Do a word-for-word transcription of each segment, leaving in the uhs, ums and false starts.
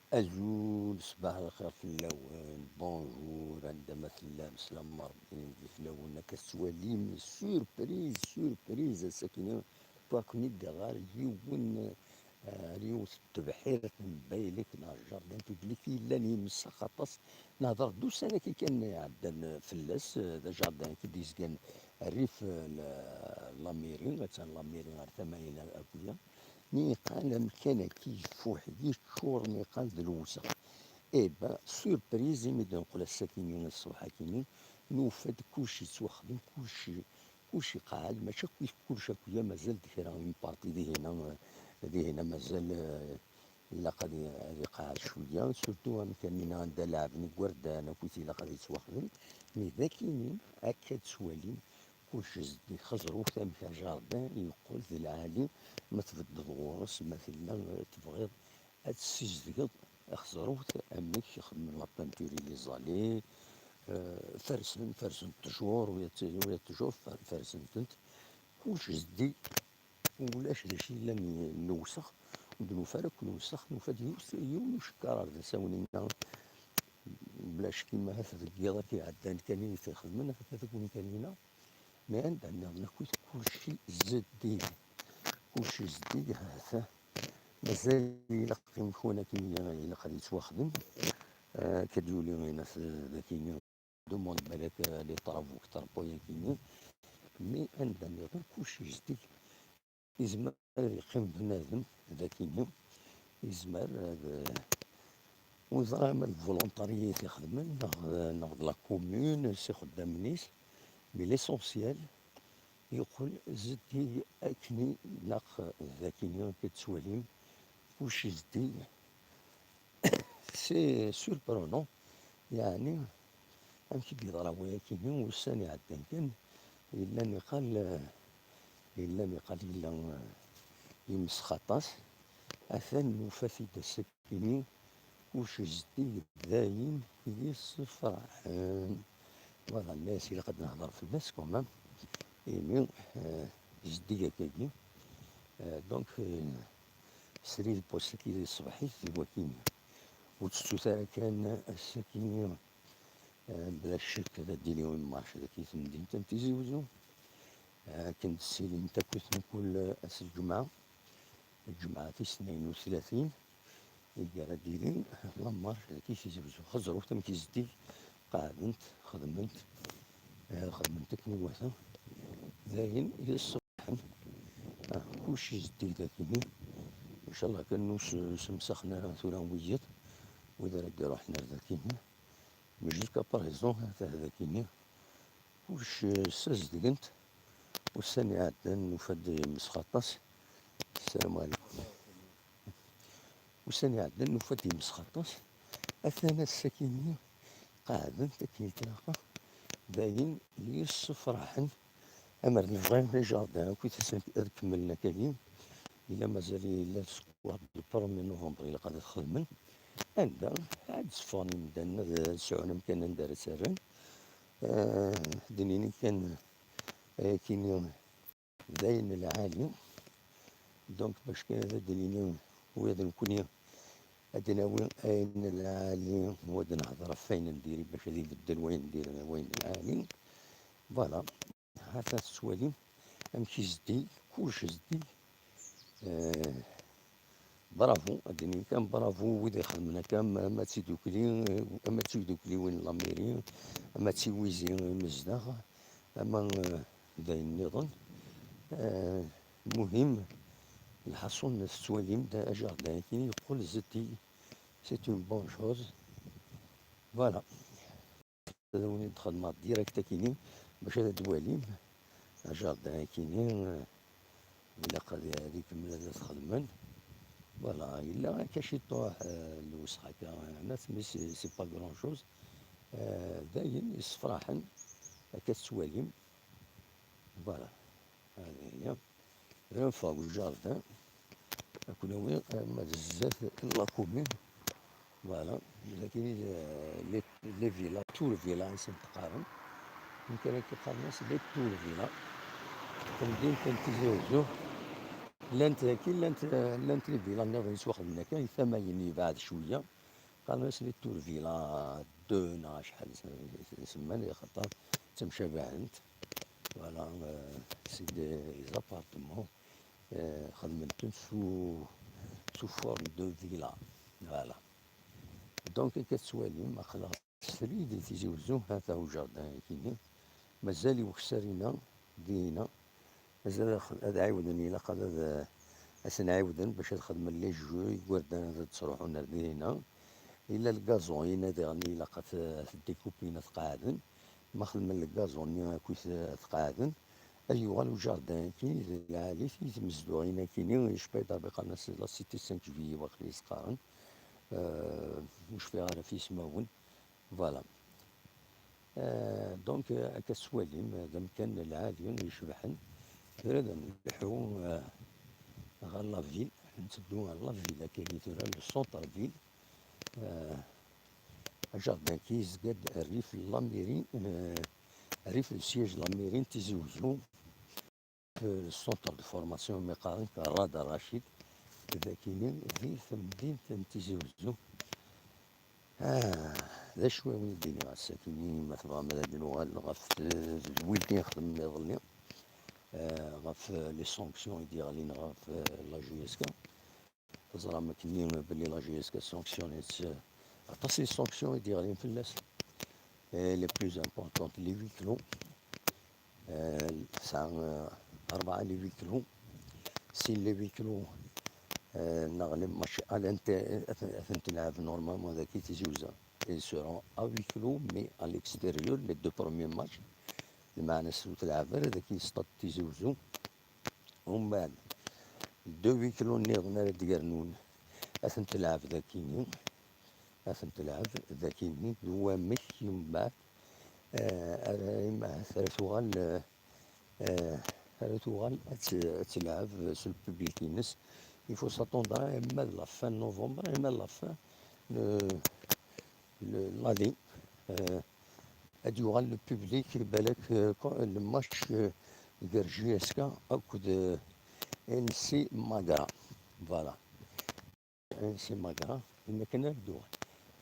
Azul, ṣbaḥ lxir fell-awen, bonjour, anda ma tellam, slam Ṛebbi di fell-awen. Akka tettwalim, surprise, surprise, ass-akini wwiɣ-ken-id ɣer yiwen, eh, ɣer yiwet n tebḥirt n Beylik, neɣ jardin public yellan yemsex aṭas. Nehḍer-d ussan-agi kan iɛeddan fell-as, eh, d ajardin i d-yezgan rrif, eh, la, la mairie, attan la mairie ɣer tama-ina akk-ya. Niqal amkan-agi yeffuḥ, yeččur niqal d lewsex. Eh ben, surprise, imi d-neqqel ass-akini, ṣṣbeḥ-akini, nufa-d kullec yettwaxdem, kullec, kullec iqeɛɛed, mačči akk, kullec akk-ya mazal-d kra, une partie dihin, dihin mazal, eh, ilaq ad i-, ad iqeɛɛed cwiya, surtout amkan-ina anda leɛben igerdan, akk ilaq ad yettwaxdem. Mi d akini, akka ad twalim, kullec zeddig, xeẓrut amek ajardin yeqqel d lɛali, ma tbeddeḍ ɣur-s, ma tella tebɣiḍ ad tessizedgeḍ, xeẓrut amek xedmen la peinture i les allées, euh, fersen, fersen ttjur, u yat-, u yat ttjur fer-, fersen-tent, kullec zeddig, ulac d acu yellan n lewsex, ur d-nufi ara akk lewsex, nufa-d yiwet, yiwen ucekkar ar d asawen-inna, bla ccek, ma ahat deg yiḍ akka iɛeddan kan i t-ixedmen, ahat deg umkan-inna, mais anda nniḍen akkit kullec zeddig, kullec zeddig, ahat mazal ilaq imkun akken ilaq ad yettwaxdem, eh, akka d-yuli inna-t daki, demande balak, eh, les travaux kter n wayagi-nni, mais anda nniḍen kullec zeddig. Yezmer ad yeqqim bnadem daki-nni, yezmer ad, eh, ur ẓriɣ ma d volontaryat i xedmen, neɣ, neɣ d la commune, s ixeddamen-is, mais l'essentiel, yeqqel zeddig akken ilaq daki-nni, akka tettwalim, kullec zeddig. C'est surprenant, yeɛni, amek i d-yeḍra wayagi-nni, ussan iɛeddan kan, yella niqal, yella niqal yella, eh, yemsex aṭas, atan nufa-t-id ass-agi-nni, kullec zeddig dayen yessefraḥen. Voilà, mais ilaq ad nehḍer fell-as quand même, imi, eh, zeddig akkagi. Eh, donc, eh, srid n wass-agi di tṣebḥit d wakini. Ur ttettut ara kan ass-akini, eh, bla ccek ad d-tili une marche daki temdint n Tizi Wezzu. Eh, akken d-ssilint akkit mkul ass lǧemɛa, lǧemɛa tis tnayen u tlatin, i ara d-ilin la marche daki Tizi Wezzu. Xeẓrut amek zeddig qeɛdent, xedment, eh, xedment akken iwata. Dayen, yessefraḥen. Ah, kullec zeddig dakini. Ncallah kan ur s-, semsaxen ara tura wiyiḍ, wid ara d-iruḥen ar dakini. Mais jusqu'à présent, ata dakini. Kullec, eh, ssazedgen-t. Ussan iɛeddan nufa-d yemsex aṭas. Sslam ɛlikum. Ussan iɛeddan nufa-d yemsex aṭas. Atan ass-akini qeɛden-t akken ilaq. Dayen yessefraḥen. Amer nebɣi les jardins akk i tis-, ad kemmlen akkagi. Yella mazal, yella le square du premier novembre ilaq ad t-xedmen. Anda ad d-seffɣen imdanen, ad sɛun amkan anda ara tt-rren. Eh, ad d-nini kan, eh, ayakini d ayen lɛali. Donc, bac kan ad d-nini, ula d nekkni ad d-nawi ayen lɛali, u ad nehder ɣef wayen n diri, bac ad ibeddel wayen n diri, wayen lɛali. Voilà. Hata tettwalim amek i zeddig, kullec zeddig. Eh, bravo, ad d-nini kan bravo wid ixedmen akka, ama, ama d tidukli, ama d tidukliwin n la mairie, ama d tiwizi imezdaɣ, ama, eh, d ayen nniḍen. Eh, muhim, lḥaṣun tettwalim-d ajardin-agi yeqqel zeddig, c'est une bonne chose. Voilà. Ad awen-d-xedmeɣ direct akini, bac ad twalim ajardin akini, eh, ilaq ad, ad ikemmel ad t-xedmen. Voilà, yella akka ciṭuḥ, eh, lewsex akka, yeɛna, mais c'est, c'est pas grand chose. Eh, dayen, yessefraḥen, akka tettwalim. Voilà, hadi hiya. Ad neffeɣ deg jardin, ad ken-awiɣ arma d zdat la commune. Voilà, dagi, eh, les, les villas, tour villa i sen-qqaren. Nekk ara k-qqaren-as les tour villa. Tamdint n Tizi Wezzu. Llant daki, llant, llant les villas nniḍen yettwaxedmen akka, i tama-yin yebɛed cwiya. Qqaren-as les Tours Villa deux neɣ acḥal s-, s-, semman, axaṭer ttemcabahent. Voilà, euh, c'est des appartements, euh, xedmen-ten sous, sous forme de villa. Voilà. Donc, akka tettwalim, aql-aɣ srid i Tizi Wezzu, hata ujardin-agi-nni. Mazal i ukessar-ina, dinna. Mazal ad, ad ɛiwden, ilaq ad, ad, ad ten-ɛiwden bac ad xedmen les jeux, igerdan ad, ad ttruḥun ar dinna. Illa lgazun-ina diɣen ilaq ad t-, ad t-découpin, ad t-qeɛden. Ma xedmen lgazun-nni akkit ad t-qeɛden, ad yuɣal ujardin-agi d lɛali, i tmezduɣin-agi-nni, yecba-d Rebbi qqaren-as la cité cinq juillet, waqila i s-qqaren. Euh, ur cfiɣ ara ɣef yismawen. Voilà. Euh, donc, euh, akka tettwalim, euh, d amkan lɛali icebḥen. Tura ad nleḥḥu, euh, ɣer la ville, nteddu ɣer la ville, akkagi tura, le centre-ville. Euh, ajardin-agi yezga-d rrif n la mairie, euh, rrif n siège n la mairie n Tizi Wezzu. Le centre de formation mi qqaren-t Rada Rachid, dagini di temdint n Tizi Wezzu. Ah, d acu i wen-d-iniɣ ass-akini, ma tebɣam ad d-nuɣal ɣef tedwilt i nexdem iḍelli, ah, ɣef les sanctions i d-yeɣlin ɣef, ah, la J S K. Teẓram akkenni belli la J S K sanctionnet, ah, aṭas les sanctions i d-yeɣlin fell-as. Et les plus importantes, les huis clos. Euh, tesɛa, euh, rebɛa les huis clos. Sin les huis clos, euh, neɣ les matchs à l'intérieur, ad ten-, ad ten-telɛeb normalement daki Tizi Wezzu. Ils seront à huis clos, mais à l'extérieur, les deux premiers matchs. Lmeɛna-s ur telɛeb ara daki stade Tizi Wezzu. Umbeɛd, deux huis clos nniḍen ara d-yernun, ad ten-telɛeb dakini, ad ten-telɛeb dakini, d wamek umbeɛd, eh, ara im-, ara tuɣal, eh, ara tuɣal ad t-, ad telɛeb s le public-ines. Il faut s'attendre à, imma de la fin novembre, imma de la fin, euh, le, l'année. Euh, ad yuɣal le public, balak, euh, quand, le match, euh, gar J S K akked, euh, N C Magra. Voilà. N C Magra, yenna kan ad d-uɣal.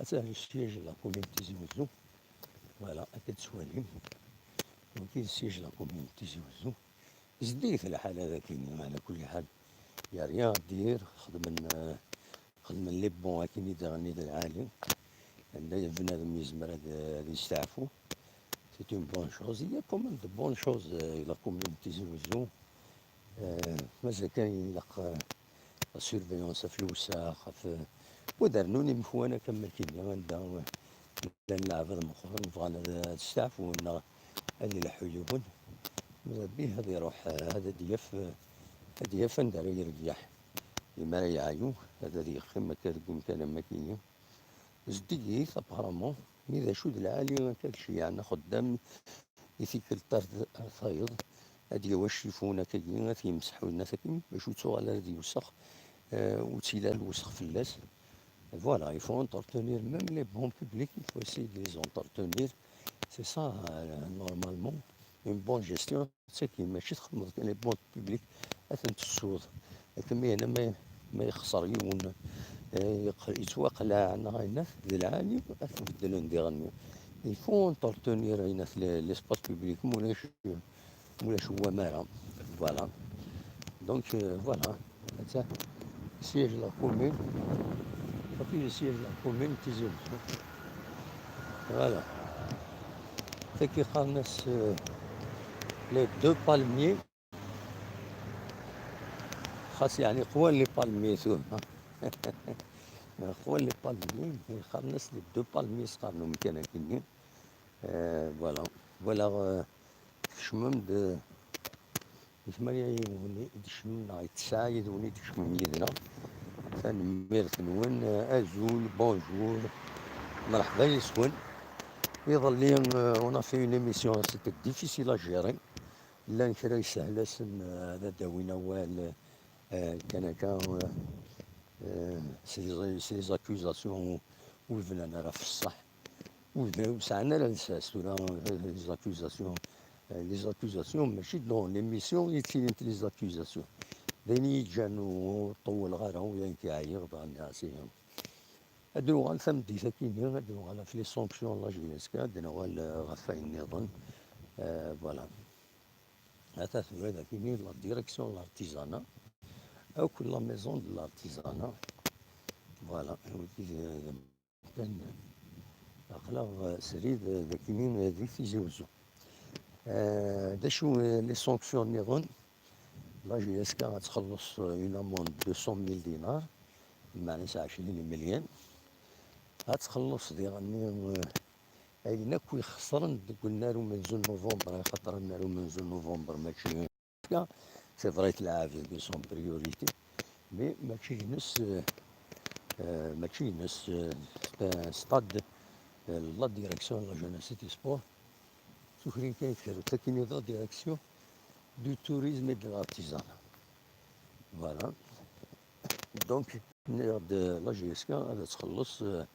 Ata le siège de la commune Tizi Wezzu. Voilà, akka tettwalim. Donc, le siège de la commune Tizi Wezzu. Zeddiget lḥala daki, ala kulli ḥal. Y a rien à dire, xedmen, euh, xedmen les bons akini diɣen i d lɛali. Anda bnadem yezmer ad, ad yesteɛfu. C'est une bonne chose. Il y a quand même de bonnes choses, euh, la commune Tizi Wezzu. Euh, mazal kan ilaq, euh, la surveillance ɣef lewseɛ, ɣef, euh, wad rnun imekwan akka am akini, anda, euh, llan leɛbad meqqren bɣan ad, ad steɛfun neɣ ad ileḥḥu yiwen. Rebbi ad iruḥ, euh, ad, ad yaf, euh, ad yaf anda ara yerbeḥ. Imi ara yeɛyu, ad, ad yeqqim akka deg umkan am akini. Zeddigit, apparemment, mi d acu d lɛali akka d-ceyyɛen axeddam i tikkelt ar, ar tayeḍ, ad d-yawi acifun akkagi, ad t-yemseḥ winna-t akkin, bac ur ttuɣal ara d-yewsex, euh, ur ttili ara lewsex fell-as. Voilà, il faut entretenir même les bons publics, il faut essayer de les entretenir. C'est ça, euh, normalement, une bonne gestion. Tagi, mačči txedmeḍ kan les bons publics, ad ten-tessuḍ. Akken mi, ma, ma yexṣer yiwen, eh, yeq-, yettwaqleɛ neɣ ayen-at, d lɛali, ad t-beddlen diɣen. Il faut entretenir ayen-at les, les espaces publics, mulac, mulac wamara. Voilà. Donc, euh, voilà. Atta, siège la commune. Atta, siège la commune, Tizi Wezzu. Voilà. Tagi qqaren-as, euh, les deux palmiers. Xas yeɛni qwan les palmiers tura. Qwan les palmiers, qqaren-as les deux palmiers, s qqaren umkan akkenni. Euh, voilà. Voilà, euh, tkecmem-d, euh, d kmanya yiwen i d-icemmen neɣ d tesɛa yid-wen i d-tkecmem yid-neɣ. Tanemmirt-nwen, euh, azul, bonjour, mṛeḥba yes-wen. Iḍelli, euh, on a fait une émission, c'était difficile à gérer. Llan kra yessehel-asen, euh, ad d-awin awal, euh, kan akka, euh, euh, c'est des, c'est des accusations ur bnan ara ɣef ṣṣeḥ. Ur d-, ur sɛan ara lsas tura, euh, les accusations. Euh, les accusations, mačči dans l'émission i ttilint les accusations. d ayen i yi-ǧǧan ur ṭewwleɣ ara, u d ayen k-ɛyiɣ, dɣa nniɣ-as ihi. Ad nuɣal tameddit akkin-nni, ad nuɣal ɣef les sanctions n la J S K, ad nuɣal, eh, ɣef wayen nniḍen. Eh, voilà. Ata tura dagi la direction de l'artisanat, akk la maison de l'artisanat. Voilà. Kan aql-aɣ srid dagi di Tizi Wezzu. Eh, d acu, eh, les sanctions nniḍen? La J S K ad txelleṣ, eh, une amende de deux cent mille dinars, meɛna ɛecrin imelyan. Ad txelleṣ diɣenni, eh, ayen akk ixesren deg unnar umenzu n novembre, axaṭer unnar umenzu n novembre mačči, c'est vrai, tleɛɛeb deg son priorité, mais mačči ines, eh, eh, mačči ines, eh, c'est un stade, eh, la direction de la jeunesse et des sports, tuklin kan tkerrut akkin, la direction du tourisme et de l'artisanat. Voilà. Donc, nniɣ-d la J S K ad txelleṣ, eh,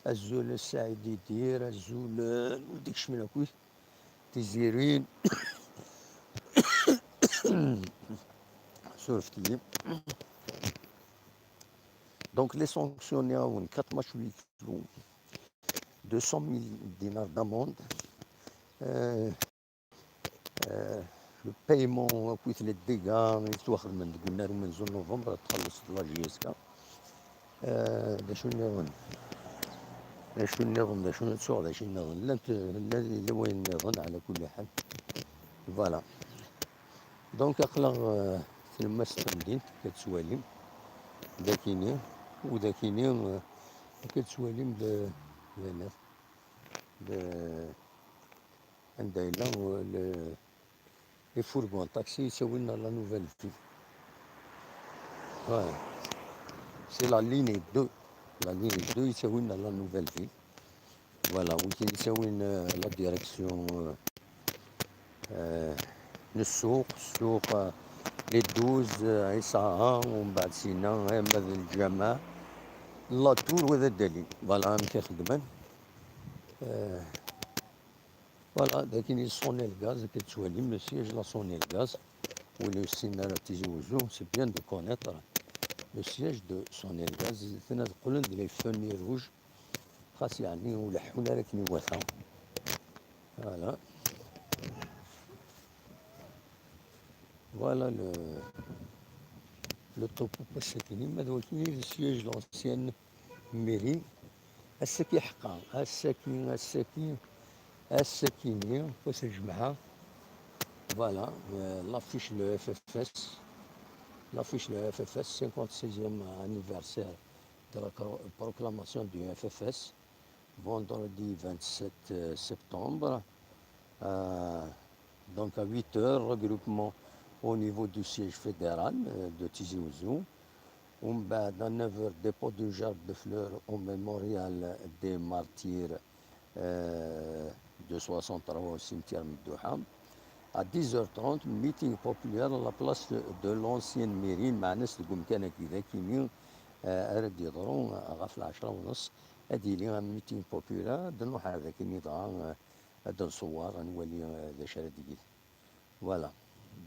azul a Saɛid Idir, azul, eh, ur d-ikecmen akkit Tiziri. Surfet-iyi. Donc, les sanctions, nniɣ-awen, quatre matchs huis clos, deux cent mille dinars d'amende. Euh, euh, le paiement akkit les dégâts yettwaxedmen deg unnar umenzu n novembre, ad txelleṣ la J S K. Euh, d acu nniḍen? D acu nniḍen? D acu nettuɣ? D acu nniḍen? Llant, llan, yella wayen nniḍen, ɛla kulli ḥal. Voilà. Donc, aql-aɣ, euh, tlemmast n temdint, la tettwalim. Dakini, u dakini, euh, la tettwalim de, de, de, anda yella, euh, le, les fourgons taxi yettawin à la Nouvelle Ville. Voilà. C'est la ligne deux. La ligne deux yettawin à la Nouvelle Ville. Voilà, wid yettawin, euh, la direction, euh, euh, n ssuq, ssuq, euh, les douze, euh, Isaɛa, u mbeɛd sina, ama d lǧameɛ, la tour, wa d addali. Voilà, amek i xeddmen. Euh, voilà, d akken yeṣṣuni lgaz, akka tettwalim, le siège la ṣṣuni lgaz. Win ur yessinen ara Tizi Wezzu, c'est bien de connaître le siège de Sonelgaz. Tena qqlen d les feux rouges. Xas yeɛni ur leḥḥun ara akken iwata. Voilà. Voilà le, le topo n wass-akini. Ma d wakini d siège de l'ancienne mairie. Ass-agi ḥeqqa, ass-agi, ass-agi, ass-akini, wass n lǧemɛa. Voilà, euh, l'affiche n le F F S. L'affiche n le F F S, cinquante-sixième anniversaire de la cro-, proclamation du F F S, vendredi vingt-sept, euh, septembre. Euh, donc à huit heures, regroupement au niveau du siège fédéral, euh, de Tizi Ouzou. Umbeɛd, à neuf heures, dépôt d'une gerbe de fleurs au mémorial des martyrs, euh, de soixante-trois au cimetière Medouha. À dix heures trente, meeting populaire à la place de, de l'ancienne mairie, meɛna deg umkan-agi d akini, euh, ara d-yeḍru, euh, ɣef lɛecṛa u nneṣ, ad yili un meeting populaire, ad nruḥ ar dakini dɣa, euh, ad nṣewwer, ad nwali, euh, d acu ara d-yili. Voilà.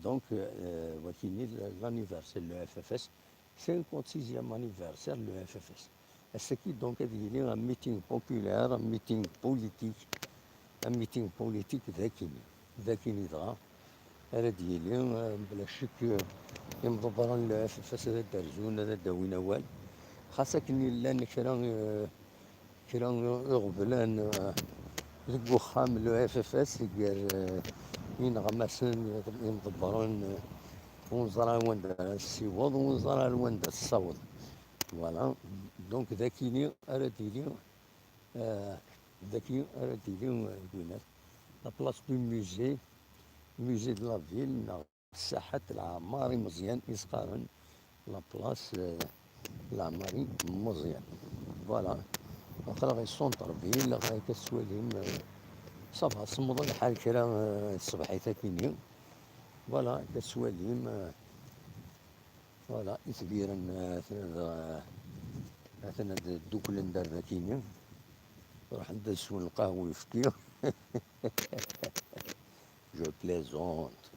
Donc, euh, wakini, l'anniversaire n le F F S, cinquante-sixième anniversaire n le F F S. Ass-agi, donc, ad yili un meeting populaire, un meeting politique, un meeting politique d akini. D akini dɣa ara d-yili, euh, bla ccek, euh, imḍebbren n le F F S ad d-rzun, ad d-awin awal. Xas akken llan kra, euh, kra iɣeblan, eh, deg uxxam n le F F S gar, eh, ineɣmasen, imḍebbren, eh, ur neẓri ar wanda ara nessiweḍ, ur neẓri ar wanda tessaweḍ. Voilà. Donc, d akini ara d-yili, eh, d akini ara d-yili, eh, deg winat. La place du musée, musée de la ville, neɣ Saḥat Leɛmar i Meẓyan i s-qqaren, la place, euh, Leɛmar i Meẓyan. Voilà. Aql-aɣ i centre-ville, akka tettwalim, euh, ça va, semmeḍ lḥal kra, euh, ṣṣbeḥ-it akini. Voilà, akka tettwalim, euh, voilà, itbiren, euh, atan ad, euh, atan ad dduklen d ar dakini. Ruḥen-d ad swen lqahwa uyefki. Je plaisante.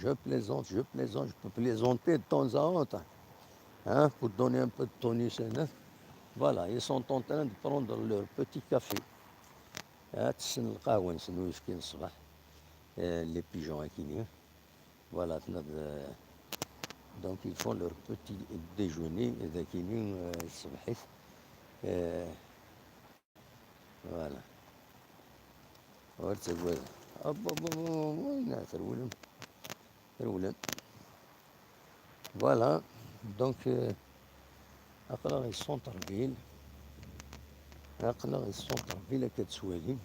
Je plaisante, je plaisante, je peux plaisanter de temps à autre, hein, pour donner un peu de tonus, hein. Voilà, ils sont en train de prendre leur petit café. Ah, tessen lqahwa-nsen uyefki n ṣṣbeḥ, euh, les pigeons akini. Voilà, tnad, euh, donc ils font leur petit déjeuner dakini, euh, ṣṣbeḥit. Euh, voilà. Ur ttagad. Hop, hop, hop, hop, hop, ina, trewlem. Trewlem. Voilà. Donc, euh, aql-aɣ di centre-ville. Aql-aɣ di centre-ville, akka tettwalim.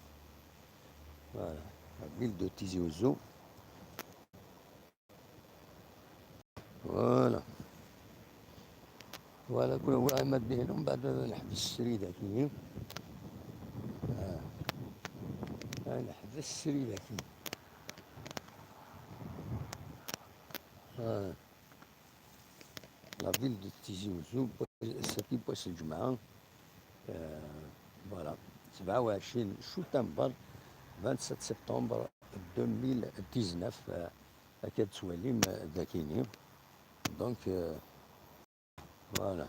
Voilà. La ville de Tizi Ouzou. Voilà. Voilà, كل هو عماد به، ومن بعد نحبس السريدة كي. آه. آه، نحبس السريدة كي. آه. La ville de Tizi Ouzou, samedi, بويس الجمعة. آه، voilà. سبعة وعشرين شتنبر، vingt-sept septembre deux mille dix-neuf, آه، هكا تسواليم، آه، ذاكيني. Donc, آه، voilà.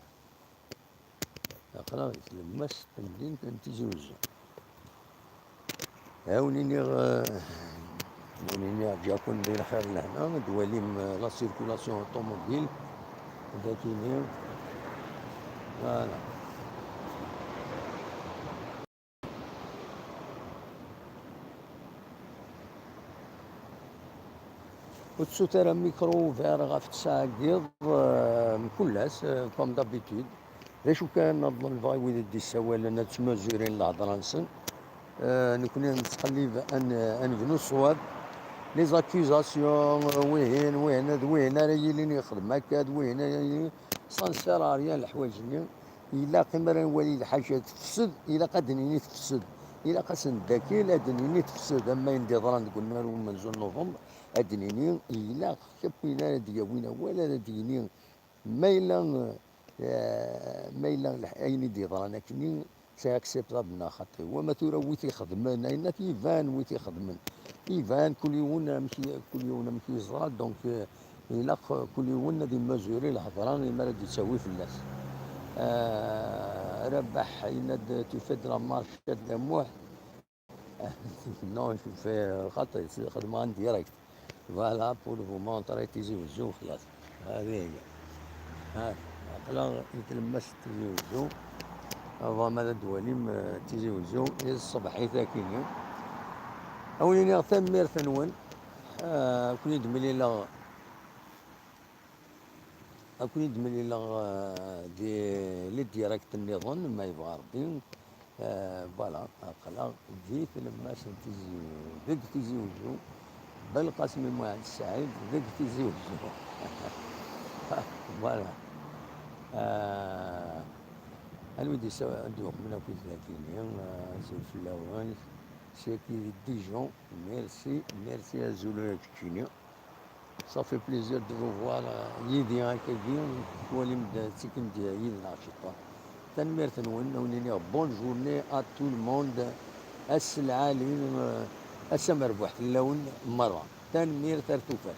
Aql-aɣ di tlemmast n temdint n Tizi Uzzu. Awen-iniɣ, euh, awen-iniɣ ǧǧakun di lxir lehna, ad twalim, euh, la circulation automobile, dakini. Voilà. Ur tsuter amikru ver ɣef tesɛa n yiḍ, euh, mkul ass, euh, comme d'habitude. D acu kan, ad ḍelbeɣ i wid i d-issawalen ad ttmazurin lehḍra-nsen. Euh, nekkni nettqellib ad n-, ad nebnu ṣṣwab. Les accusations, euh, wihin, wihin, d wihin ara yilin yexdem akka, d wihin ara yilin, ça ne sert à rien, leḥwayeǧ-nni. Ilaq, imi ara nwali lḥaǧa tefsed, ilaq ad d-nini tefsed. Ilaq ad s-neddakil, ad d-nini tefsed. Am wayen d-yeḍran deg unnar umenzu n Nuvember, ad d-nini ilaq akk win ara d-yawin awal, ara d-yini ma yella, eh, ma yella leh-, ayen i d-yeḍran akkenni, c'est acceptable neɣ xaṭi. Wama tura wi t-ixedmen, ayen akk iban wi t-ixedmen. Iban kul yiwen amek i, kul yiwen amek i yeẓra, donc, euh, ilaq kul yiwen ad immazuri lehḍra imi ara d-yettawi fell-as. Euh, Rabaḥ yenna-d, tu fais de la marche, a Dda Muḥ. Non, je fais, euh, xaṭi, xedmeɣ en direct. Voilà, pour vous montrer Tizi Uzzu, xlas. هذه هي. ها، aql-aɣ di tlemmast Tizi Uzzu. Avant ma d-twalim, euh, Tizi Uzzu, i ṣṣbeḥ i takini. Awen-iniɣ tanemmirt-nwen. Ah, ad ken-id-mlileɣ, ad ken-id-mlileɣ, ah, di les directs nniḍen, ma yebɣa Rebbi. Ah, voilà, aql-aɣ di tlemmast n Tizi, deg Tizi Uzzu. Belqasem Muḥend Ssaɛid, deg Tizi Uzzu. Voilà. Ah, anwa i d-yessa-, ad d-yuqmen akk i tlata-nni, ah, azul fell-awen. Saki di Dijon, merci, merci, azul a keččini. Ça fait plaisir de vous voir, euh, yid-i akkagi, twalim-d, ttikin-d yid-neɣ ciṭṭaḥ. Tanemmirt-nwen, ad wen-iniɣ bonne journée à tout le monde. Ass lɛali, euh, ass amerbuḥ fell-awen merra. Tanemmirt ar tufat.